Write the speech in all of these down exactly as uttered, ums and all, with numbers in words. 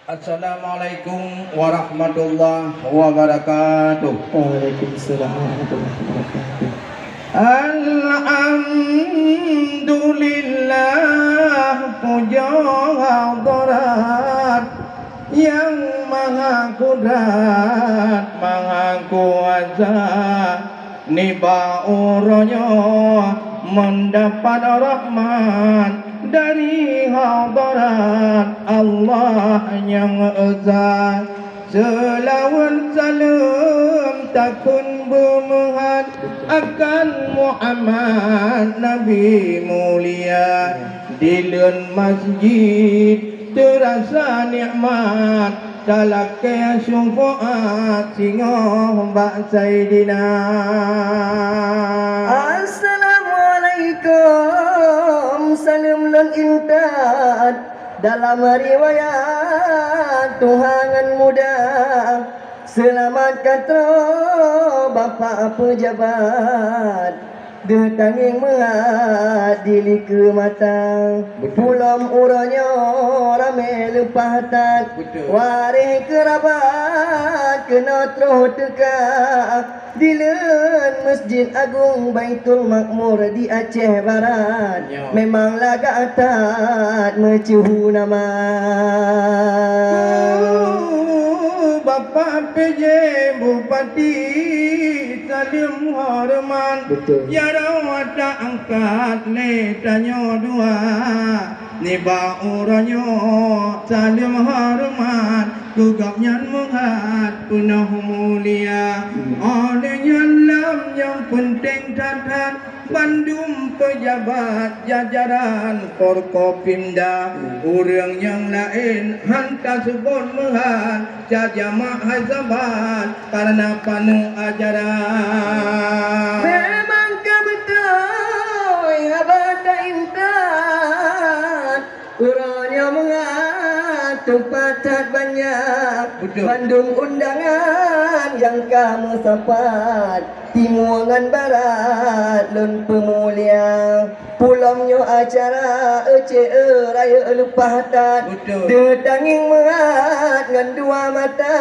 Assalamualaikum warahmatullahi wabarakatuh. Waalaikumsalam warahmatullahi wabarakatuh. Alhamdulillah, puja hadarat Yang Maha Kudrat, Maha Kuasa. Nibak uroe nyoe mendapat rahmat dari hadarat Allah Nyang Esa. Seulaweuet saleuem takheun beumeuhat akan Muhammad Nabi mulia. Di leuen masjid teurasa nikmat, talakée syufaat singoh bak Saidina. Assalamualaikum, saleuem lôn intat dalam riwayat tuha ngon muda. Seulamat ka troh Bapak Peujabat, deuh tangieng meuhat di likeue mata. Betul. Pulom uroe nyoe ramé leupah that. Betul. Waréh keurabat keunoe troh teuka. Di leuen Masjid Agong Baitul Makmur di Aceh Barat, nyoe memang lagak that meuceuhu nama. Oh, Bapak P J Bupati, saleuem horeumat. Betul. Jaroe taangkat lé tanyoe dua. Nibak uroe nyoe saleuem horeumat keu gobnyan meuhat peunoh mulia. Hmm. Óh lheueh nyan lam nyang peunteng that-that, bandum peujabat jajaran Forkopimda, hmm, ureuëng nyang laén han taseubot meuhat, Cak jamak hai saban, karena paneuk ajaran. Memang ka beutôi haba taintat, uroe nyoe meuhat tupat that banyak. Betul. Bandum undangan nyang ka meusapat, timu ngon barat lôn peumulia. Pulom nyoe acara eu cék eu rayeuk leupah that. Betul. Deuh tangieng meuhat ngon dua mata.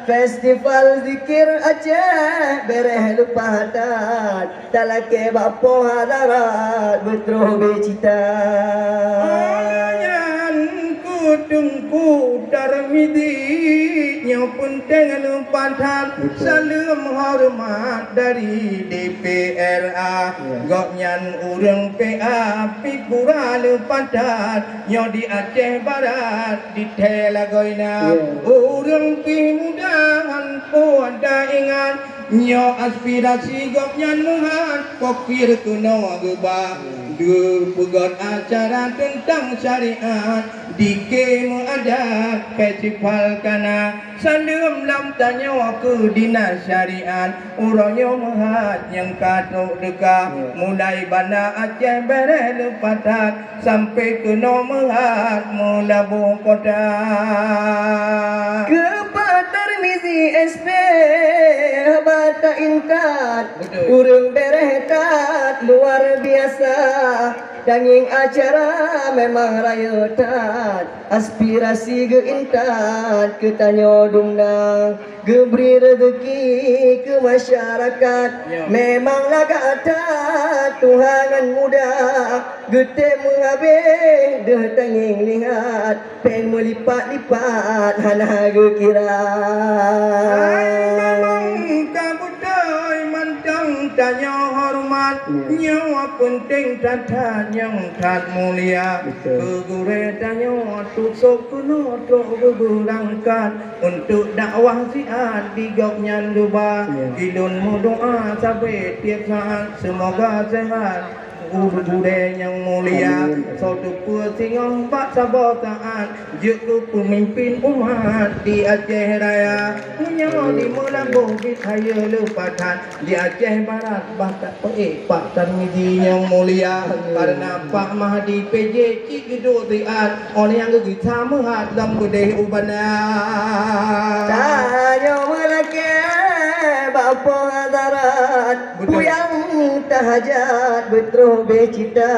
Festival zikir Aceh beureh leupah that. Talakée bak poh hadarat beutroh beucita. Nyan keu Teungku Tarmizi nyoe peunteng leupah that. Betul. Saleuem horeumat dari D P R A. Ya. Gobnyan ureuëng P A pih kura leupah that, nyoe di Aceh Barat, di thee lagoina. Ya. Ureuëng pih muda han pue taingat, nyoe aspirasi gobnyan meuhat, kokir keunoe geuba. Ya. Geupeugot acara teuntang syariat, di kée meuadat, festival kana. Saleuem lam tanyoe keu dinas syariat, uroe nyoe meuhat nyang ka trok teuka. Ya. Mulai Banda Aceh beureh leupah that, sampai keunoe meuhat Meulaboh kota. Keu Pak Tarmizi S P haba taintat, betul, ureuëng beureh that luar biasa. Tangieng acara memang rayeuk that, aspirasi geuintat keu tanyoe dumna. Geubri reuzeuki keu masyarakat. Ya. Memang lagak that tuha ngon muda, geutem meuhabéh deuh tangieng lihat, péng meulipat-lipat hana geukira. Hai, memang ka beutôi mantong tanyoe horeumat. Ya. Nyoe peunteng that-that nyang that mulia. Betul. Keu gurée tanyoe, tu sôk keunoe trok geubeurangkat. Untuk dakwah siat di gobnyan geuba, ya, ulôn meudoa sabe tieb saat, seumoga seuhat gurée nyang mulia. Amin. Soe teupeu singoh bak saboh saat jeuet keu peumimpin umat di Aceh Raya. Meunyoe di Meulaboh biet hayeue leupah that, di Aceh Barat bah that peuék Pak Tarmizi nyang mulia. Amin. Karena Pak Mahdi P J cit geuduek siat, Óh lheueh nyan geugisa meuhat lom beudeh u banda. Tanyoe meulakée bak poh hadarat, betul, puyang tahajat beutroh beucita.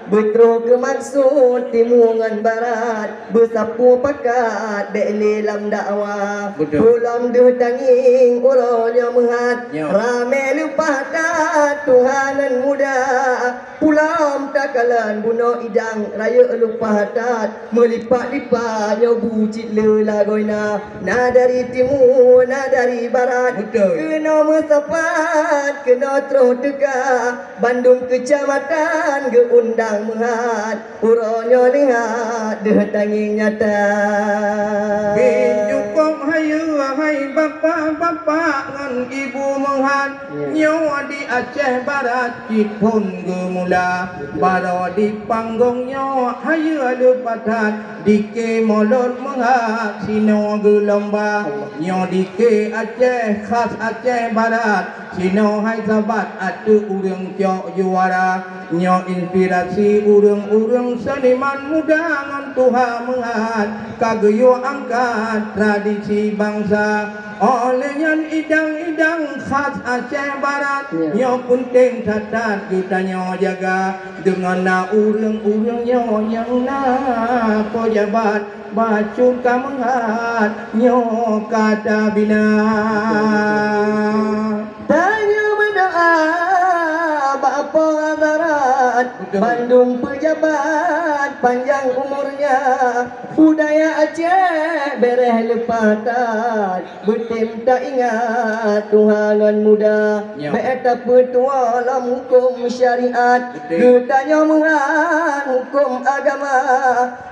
Beutroh keu maksud timu ngon barat, beusapeue pakat bèk lé lam dakwa. Betul. Pulang deuh tangieng uroe nyoe meuhat, nyoe. Ramè leupah that tuha ngon muda. Pulang takalon bunoe idang rayeuk leupah that, meulipat-lipat nyoe bucit le lagoina. Na dari timu, na dari barat. Betul. Keunoe meusapat, keunoe troh teuka. Bandum keucamatan geuundang meuhat, uroe nyoe lihat deuh tangieng nyata. Bit jukôb hayeue hai bapak-bapak ngon ibu meuhat. Ya. Nyoe di Aceh Barat cit phon geumula. Betul. Baroe di panggong nyoe hayeue leupah that, dike molot meuhat sinoe geulomba. Allah. Nyoe dike Aceh khas Aceh Barat. Sinoe hai sabat ateueh ureueng cok juara. Nyoe inspirasi ureueng-ureueng seuniman muda ngon tuha meuhat ka geuyue angkat tradisi bansa. Óh lheueh nyan idang-idang khas Aceh Barat. Ya. Nyoe peunteng that-that geutanyoe jaga. Deungon na ureueng-ureueng nyoe nyang na pejabat. Bacut ka meuhat nyoe ka tabina. Tanyoe meudoa bak Po Hadarat, betul, bandum peujabat panjang umurnya, budaya Aceh bereh leupah that, beutem taingat tuha ngon muda. Ya. Bèk tapeutuwoe lom huköm syariat, betul, geutanyoe meuhat huköm agama.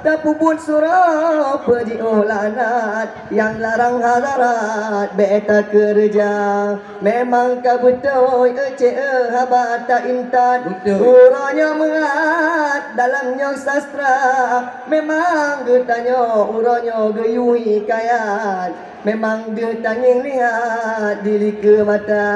Tapeubuet surah peujiôh laknat, nyang larang hadarat bèk takeureuja. Memang ka beutôi, eu cék eu, haba taintat. Beutôi. Uroe nyoe meuhat dalam nyoe sastra. Memang geutanyoe uroe nyoe geuyue hikayat. Memang deuh tangieng lihat di likeu mata.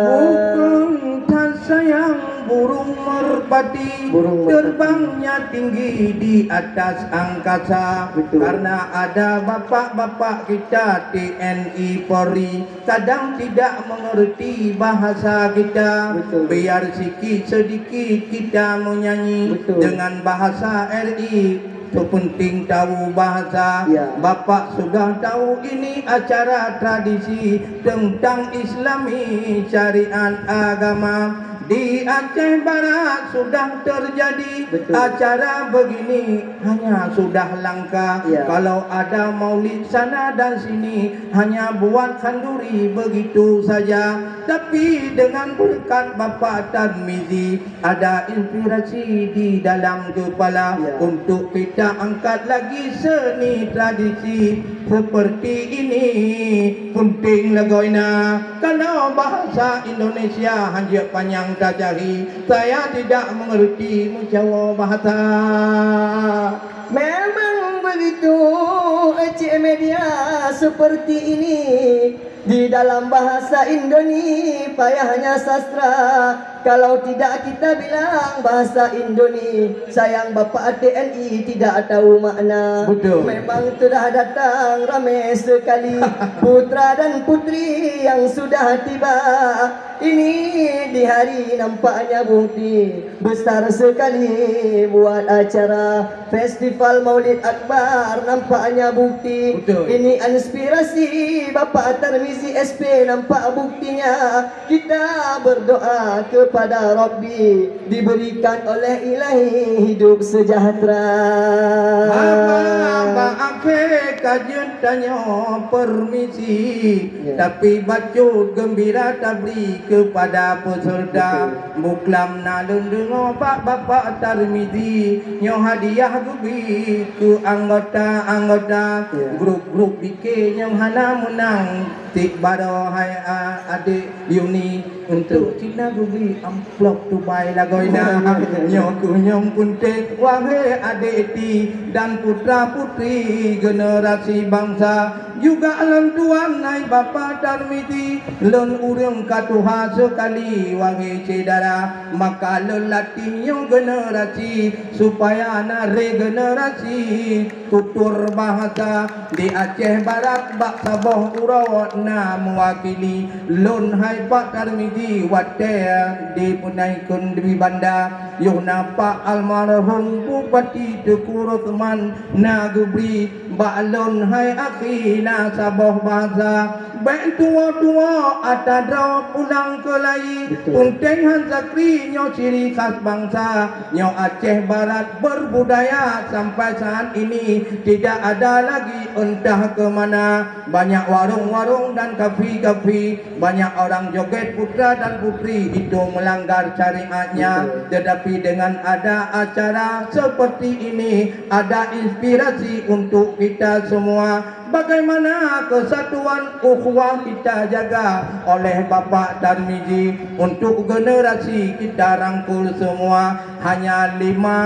Bukon that sayang burung merpati, burung merpati, terbangnya tinggi di atas angkasa. Betul. Karena ada bapak-bapak kita T N I Polri kadang tidak mengerti bahasa kita. Betul. Biar sikit sedikit kita menyanyi, betul, dengan bahasa R I. Sepenting tahu bahasa, ya, Bapak sudah tahu ini acara tradisi tentang Islami syariat agama. Di Aceh Barat sudah terjadi, betul, acara begini hanya sudah langka. Ya. Kalau ada maulid sana dan sini, hanya buat khanduri begitu saja. Tapi dengan berkat Bapak Tarmizi, ada inspirasi di dalam kepala, ya, untuk kita angkat lagi seni tradisi seperti ini. Penting lagoina. Kalau bahasa Indonesia hanjeuet panyang tajahi, saya tidak mengerti meucawa bahasa. Memang begitu, cik media seperti ini. Di dalam bahasa Indoni payahnya sastra. Kalau tidak kita bilang bahasa Indoni, sayang Bapak T N I tidak tahu makna. Betul. Memang telah datang ramai sekali putra dan putri yang sudah tiba. Ini di hari nampaknya bukti besar sekali buat acara. Festival Maulid Akbar nampaknya bukti. Betul. Ini inspirasi Bapak Tarmizi S P nampak buktinya. Kita berdoa kepada Rabbi, diberikan oleh Ilahi hidup sejahtera. Haba bak akhé ka jeuet tanyoe permisi. Ya. Tapi bacut gembira tabri kepada peserta. Betul. Buklam na lôn deungoe bak Bapak Tarmizi, nyoe hadiah geubi keu anggota-anggota, ya, grup-grup B K nyang hana meunang. Tik baroe hai a-, adék Yuni, untuk cit na geubi amplop tubai lagoina. Nyoe keuh nyang peunteng, wahé adék ti dan putra-putri generasi bansa. Juga lôn tuan hai Bapak Tarmizi, lôn ureuëng ka tuha seukali wahé syedara, maka lôn latih nyoe generasi supaya na regenerasi tutur bahasa di Aceh Barat bak saboh uroe na meuwakili lôn hai Pak Tarmizi watée di Punaikun di Banda. Yoh na Pak almarhum Bupati Teuku Rosman na geubri bak lôn hai akhi na saboh bangsa. Bék tuwo-tuwo ata droe pulang keulayi. Betul. Punteng Han Zakri nyoe ciri khas bangsa. Nyoe Aceh Barat berbudaya sampai saat ini tidak ada lagi entah ke mana. Banyak warung-warung dan kafe-kafe, banyak orang joget putra dan putri itu melanggar syariatnya. Betul. Tetapi dengan ada acara seperti ini, ada inspirasi untuk kita semua. Bagaimana kesatuan ukhuwah kita jaga oleh Bapak Tarmizi untuk generasi kita rangkul semua. Hanya lima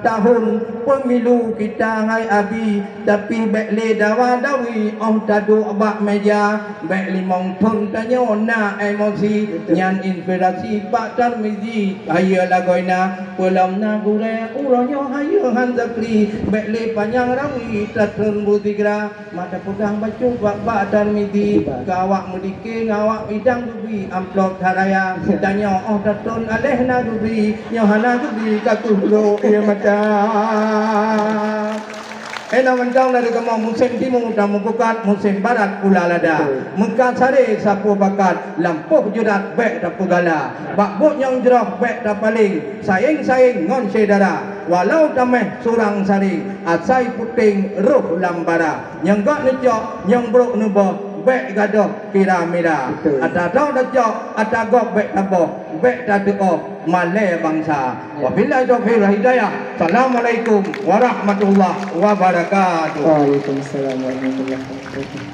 tahun pemilu kita hai Abi, tapi bék lé dawa-dawi óh taduek bak meja, bék limong thon tanyoe na emosi. Betul. Nyan inspirasi Pak Tarmizi, hayeue lagoina, peulom na gurée uroe nyoe hayeue Han Zakri, bék lé panyang rawi tathon buzigra. Mata peugah bacut bak-bak Tarmizi, keu awak meudike ngon awak idang geubri amplop that raya. Tanyoe óh tathon aléh na geubri, nyoe hana geubri ka keuh lhok ie mata. Ena mantong dari kamoe musém timu dan meupukat musém barat pula lada. Betul. Meuka saré sapeue bakat, lampôh jeurat bék tapeugala. Bak buet nyang jroh bék tapaleng, sayeng-sayeng ngon syedara. Walau taméh surang saring, asai puténg roh lam bara. Nyang gak neucok, nyang brok neuboh, bék gadôh kira mira. Betul. Ata droe tacok, ata gob bék taboh, bék tateuoh malée bansa. Ya. Wabillahi taufiq wal hidayah. Assalamualaikum warahmatullahi wabarakatuh. Waalaikumsalam warahmatullahi wabarakatuh.